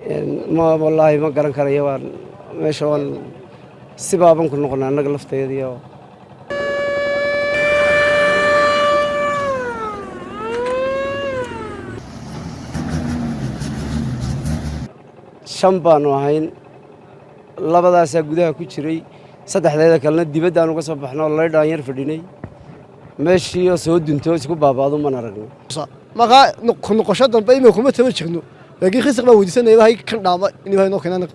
Ma wallaahi ma garan karayo. Waan meesha waan sibaaban ku noqonay annaga lafteedii oo shan baanu ahayn. Labadaasaa gudaha ku jiray, saddexdeeda kalena dibaddaan uga soo baxno oo laydhaan yar fadhinay. Meeshii oo soo dunto isku baabaado man aragno. Markaa ku noqosho dambe imika kuma taba jirno, laakiin risiq baan weydiisanaya Ilaahay kan dhaama in Ilaahay noo keenaan.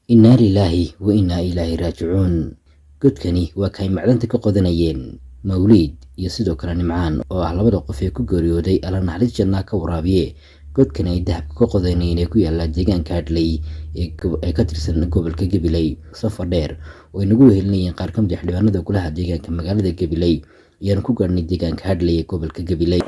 Innaa lilaahi wa innaa ilaahi raajicuun. Godkani waa kay macdanta ka qodanayeen Mawliid iyo sidoo kale Nimcaan, oo ah labada qof ee ku geeriyooday, Alla naxariis jannaa ka waraabiye, godkani ay dahabka ka qodanayeen ee ku yaala deegaanka Hadhley ee ka tirsan gobolka Gabiley. Safar dheer oo ay nagu wehelinayeen qaar ka mid ah xildhibaanada golaha deegaanka magaalada Gabiley ayaanu ku gaadhnay deegaanka Hadhley ee gobolka Gabiley.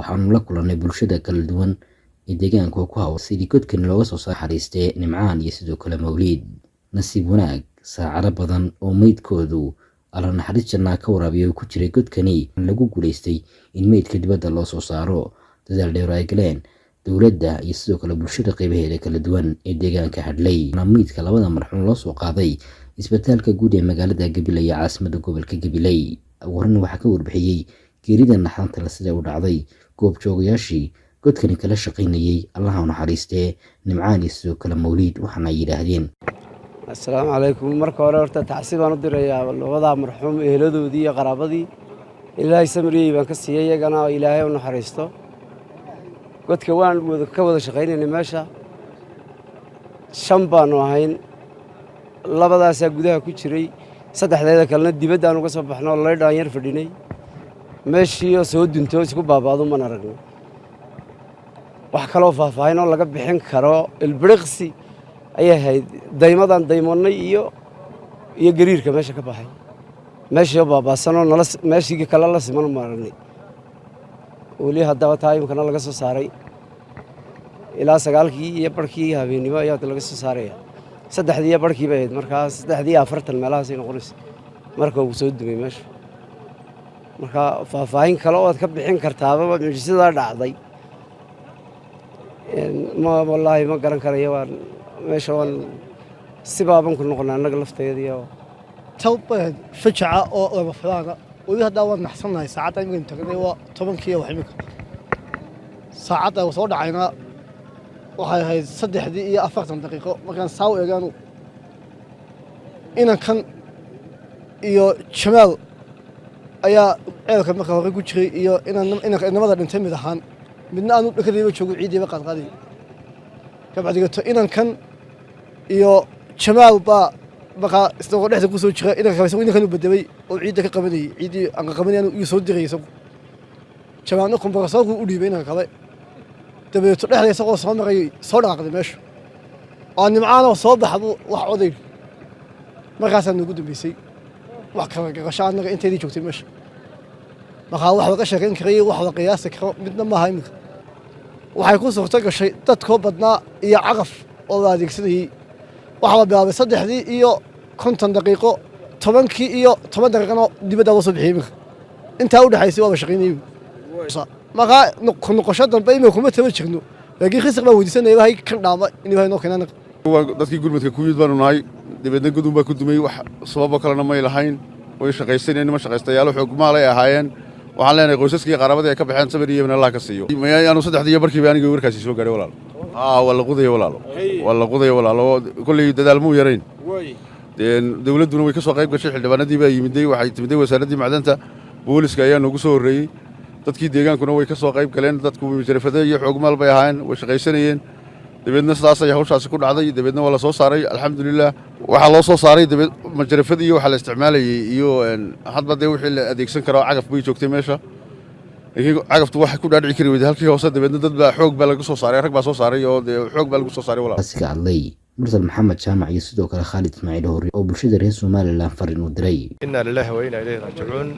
Waxaanu la kulannay bulshada kala duwan ee deegaanka oo ku hawl sidii godkani looga soo saar xariistee Nimcaan iyo sidoo kale Mawliid. Nasiib wanaag, saacado badan oo meydkoodu, Alla naxariis jannaa ka waraabiya, uu ku jiray godkani, lagu guulaystay in meydka dibadda loo soo saaro, dadaal dheer oo ay galeen dowladda iyo sidoo kale bulshada qaybaheeda kala duwan ee deegaanka Hadhley. Meydka labada marxuum loo soo qaaday isbitaalka guud ee magaalada Gabiley ee caasimadda gobolka Gabiley. Ugu horreyn waxaa ka warbixiyey geerida naxdinta leh sida u dhacday goobjoogayaashii godkani kala shaqaynayay, Allaha u naxariistee, Nimcaan iyo sidoo kale Mawliid, waxaana ay yidhaahdeen: Assalaamu calaykum. Marka hore horta tacsi baan u dirayaa labadaa marxuum, eheladoodii iyo qaraabadii. Ilaahay samariyey baan ka siiyey, iyagana Ilaahay u naxariisto. Godka waan ka wada shaqaynaynay meesha. Shan baanu ahayn, labadaasaa gudaha ku jiray, saddexdeeda kalena dibaddaan uga soo baxno oo laydhaan yar fadhinay. Meeshii oo soo dunto isku baabaado man aragno. Wax kaloo faahfaahin oo laga bixin karo, ilbiriqsi ayay ahayd daymadan daymoonnay iyo gariirka meesha ka baxay. Meeshii oo baabaasanoo nala meeshii kale la siman ma aragnay weli. Haddaba taa imkana laga soo saaray ilaa 9-kii iyo barhkii habeennimo ayaa laga soo saaraya. 3-dii iyo barhkii bay ahayd markaa, 3:40 meelahaasay noqonaysa marka uu soo dumay meesha. Marka faahfaahin kale ood ka bixin kartaaba mucjisadaa dhacday, ma wallaahi ma garan karayo. Waan meesha waan sibaaban ku noqonay annaga lafteedii oo Tal bay ahayd fajaca oo lama filaana. Weli haddaa waan naxsannahay. Saacadda imika tagnay waa 10-kii wax. Imika saacadda soo dhacayna waxay ahayd 3:40. Markaan saa u eegaanu inankan iyo Jamaal ayaa ceelka marka hore ku jiray iyo inanka inamada dhintay mid ahaan, midna aanu dhakadiiba joogo, ciiddiiba qaadqaaday. Kabacdigato inankan iyo Jamaal baa markaa isagoo dhexda ku soo jira. Inanka kale isagu inankan u bedelay oo ciidda ka qabanayay, ciiddii aan ka qabanay iyuu soo dirayay isagu. Jamaalna kumbarasoorkuu u dhiibay inanka kale. Dabadeeto dhexda isagoo soo maray soo dhaqaaqday meesha oo Nimcaanoo soo baxbu wax oday. Markaasaa noogu dambeysay wax kala garasho annaga inteydii joogtay meesha. Markaa wax laga sheekayn karayo, wax la qiyaasi karo midna maaha. Iminka waxay ku suurto gashay dadkoo badnaa iyo caqaf oo la adeegsanayey. Waxaa la bilaabay 3:50, 9:10-na dibaddaa loo soo bixiyey. Iminka intaa u dhexaysay waaba shaqaynayay. Markaa ku noqosho dambe imika kuma taba jirno, laakiin risiq baan weydiisanaya Ilaahay kan dhaama in Ilaahay noo keenaan. Dadkii gurmadka ku yimid baanu nahay. Dabeedna godun baa ku dumay, wax sababo kalena may lahayn. Way shaqaysanayeen, nima shaqaystayaalo xoog maalay ahaayeen. Waxaan leenahay qoysaskii qaraabadii ay ka baxeen sabir iyo Allah ka siiyo. Anu 3:30-kiiba aniga warkaasi soo gaadhay, walaalo. Aa, waa la qudaya, walaalo, waa la qudaya, walaalo. Kolley dadaal muu yarayn. Dowladduna way ka soo qayb gashay, xildhibaanadii baa yimiday, waxay timiday wasaaraddii macdanta, booliska ayaa noogu soo horreeyey, dadkii deegaankuna way ka soo qayb galeen. Dadku jarafade iyo xoogmaal bay ahaayeen, way shaqaysanayeen. Dabeedna sidaas ay hawshaasi ku dhacday. Dabeedna waa la soo saaray, alxamdulilah. Waxaa loo soo saaray dabeed majarafad iyo waxaa la isticmaalayey iyo hadba dee wixii la adeegsan karo. Cagaf bay joogtay meesha, laakiin cagaftu waxay ku dhaadhici kari weyday halkii hoose. Dabeedna dad baa xoog baa laga soo saaray, rag baa soo saaray oo dee xoog baa lagu soo saaray, walaal. Ka hadlay Mursal Maxamed Jaamac iyo sidoo kale Khaalid Ismaaciil Hore oo bulshada reer Somaliland fariin u diray. Innaa lilaahi wa innaa ilayhi raajicuun,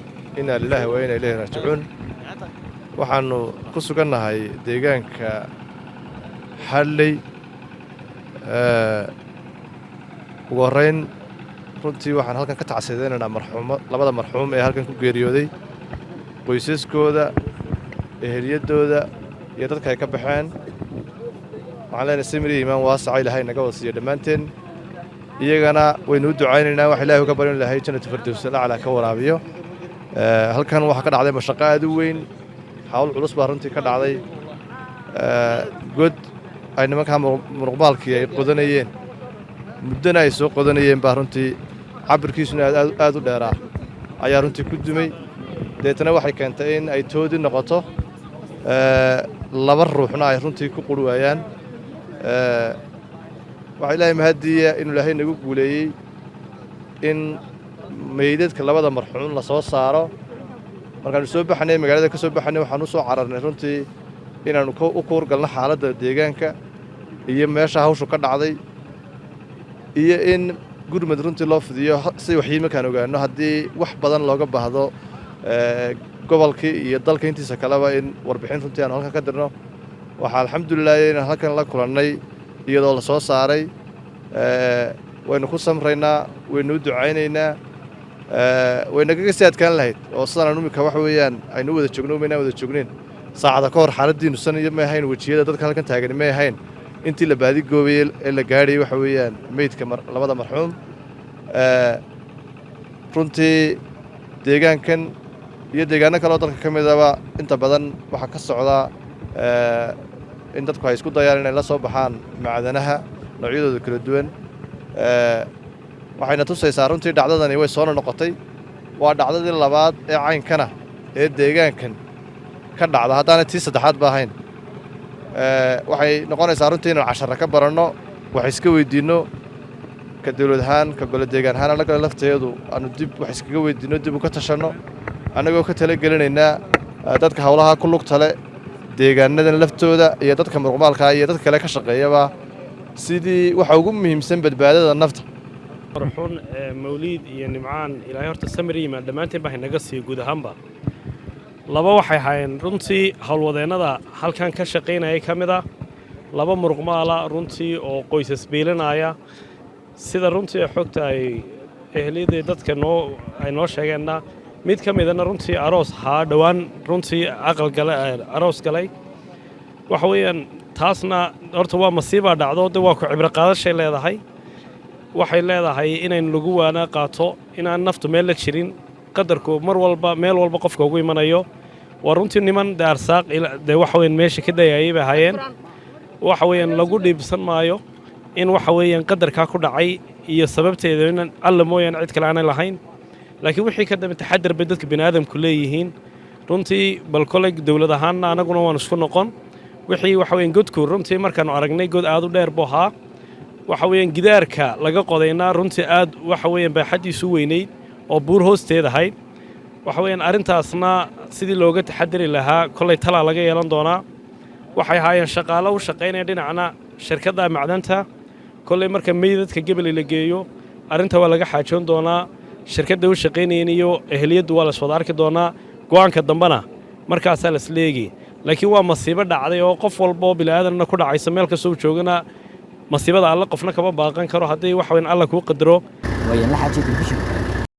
innaa lilaahi wa innaa ilayhi raajicuun. Waxaannu ku sugannahay deegaanka Hadley. Ugu horreyn runtii waxaan halkan ka tacsidaynaynaa marxuumo, labada marxuum ee halkan ku geeriyooday, qoysaskooda, ehelyaddooda. Iyo dadka ay ka baxeen waxaan leenahay samiri iimaan waasaca Ilaahay naga wada siiyo dhammaanteen. Iyagana waynu u ducaynaynaa, wax Ilaahay uga barin lahay Jannatu Firdaws alaclaa ka waraabiyo. Halkan waxaa ka dhacday mashaqo aad u weyn, hawl culus baa runtii ka dhacday. God ay nimankaa muruqmaalkii ay qodanayeen, muddona ay soo qodanayeen, baa runtii cabirkiisuna aad u dheeraa ayaa runtii ku dumay. Deetana waxay keentay in ay toodi noqoto, laba ruuxna ay runtii ku quri waayaan. Waxaa Ilaahay mahaddiiya inuu Ilaahay nagu guuleeyey in meydadka labada marxuum la soo saaro. Markaannu soo baxnay, magaalada ka soo baxnay, waxaan u soo cararnay runtii inaannu u kuurgalno xaaladda deegaanka iyo meesha hawshu ka dhacday, iyo in gurmad runtii loo fidiyo si waxyi markaan ogaano haddii wax badan looga baahdo gobolkii iyo dalka intiisa kaleba in warbixin runtii aanu halkan ka dirno. Waxaa alxamdulilah inaan halkan la kulannay iyadoo la soo saaray. Waynu ku samraynaa, waynu u ducaynaynaa. Way nagaga sii adkaan lahayd oo sidaan anu imika waxa weeyaan aynu u wada joogno maynaan wada joognayn saacada ka hor. Xaaladdiinu san iyo may ahayn, wejiyada dadka halkan taagani may ahayn intii la baadigoobayey ee la gaadhayay waxa weeyaan meydka labada marxuum. Runtii deegaankan iyo deegaano kale oo dalka ka midaba inta badan waxaa ka socda in dadku ay isku dayaan inay la soo baxaan macdanaha noocyadooda kala duwan. Waxayna tusaysaa runtii dhacdadani way soo noqotay, waa dhacdadii labaad ee caynkana ee deegaankan ka dhacda, haddaanay tii saddexaad ba ahayn. Waxay noqonaysaa runtii inaan cashara ka baranno, wax iska weydiinno ka dawlad ahaan, ka gole deegaan ahaan, annaga lafteedu aanu dib wax iskaga weydiinno, dib uka tashanno, annagoo ka talagelinaynaa dadka howlaha ku lugta leh deegaanadan laftooda iyo dadka muruqmaalka iyo dadka kale ka shaqeeyaba, sidii waxa ugu muhiimsan badbaadada nafta. Marxuun Mawliid iyo Nimcaan, Ilaahay horta samir yimaad dhammaanteen baa inaga siiyo guud ahaanba. Laba waxay ahaayeen runtii howlwadeennada halkan ka shaqaynayay ka mid ah, laba muruqmaala runtii oo qoysas biilinaya. Sida runtii xogta ay ehliyadii dadka noo ay noo sheegeenna, mid ka midana runtii aroos haa dhowaan runtii aqal gale, aroos galay. Waxa weeyaan taasna horta waa masiibaa dhacdo, de waa ku cibro qaadashay leedahay. Waxay leedahay inaynu lagu waana qaato inaan naftu meel la jirin, qadarku mar walba meel walba qofka ugu imanayo. Waa runtii niman de arsaaq dee waxa weyan meesha ka dayayay bay ahaayeen. Waxa weeyaan lagu dhiibsan maayo in waxa weeyaan qadarkaa ku dhacay iyo sababteeda inaan Alla mooyaane cid kale aanay lahayn, laakiin wixii ka dambe taxadar bay dadka bini aadamku leeyihiin runtii. Bal koley dowlad ahaanna anaguna waan isku noqon wixii waxa weeyaan. Godku runtii markaannu aragnay god aad u dheer buu ahaa. Waxa weeyaan gidaarka laga qodayna runtii aad waxa weeyaan baaxaddiisu weynayd oo buur hoosteed ahayd. Waxa weeyaan arrintaasna sidii looga taxadari lahaa kolley talaa laga yeelan doonaa. Waxay ahaayeen shaqaalo u shaqaynaya dhinacna shirkadda macdanta. Kolley marka meydadka Gebeley la geeyo arrinta waa laga xaajoon doonaa, shirkadda u shaqaynayeen iyo eheliyaddu waa la iswada arki doonaa, go'aanka dambena markaasaa la isleegi. Laakiin waa masiibo dhacday oo qof walba oo bini'aadanna ku dhacaysa meel kastoo joogana. Masiibada Alla qofna kama baaqan karo haddii wax weyn Alla kuu qadaro. Waayaan la xaajay telefishinka.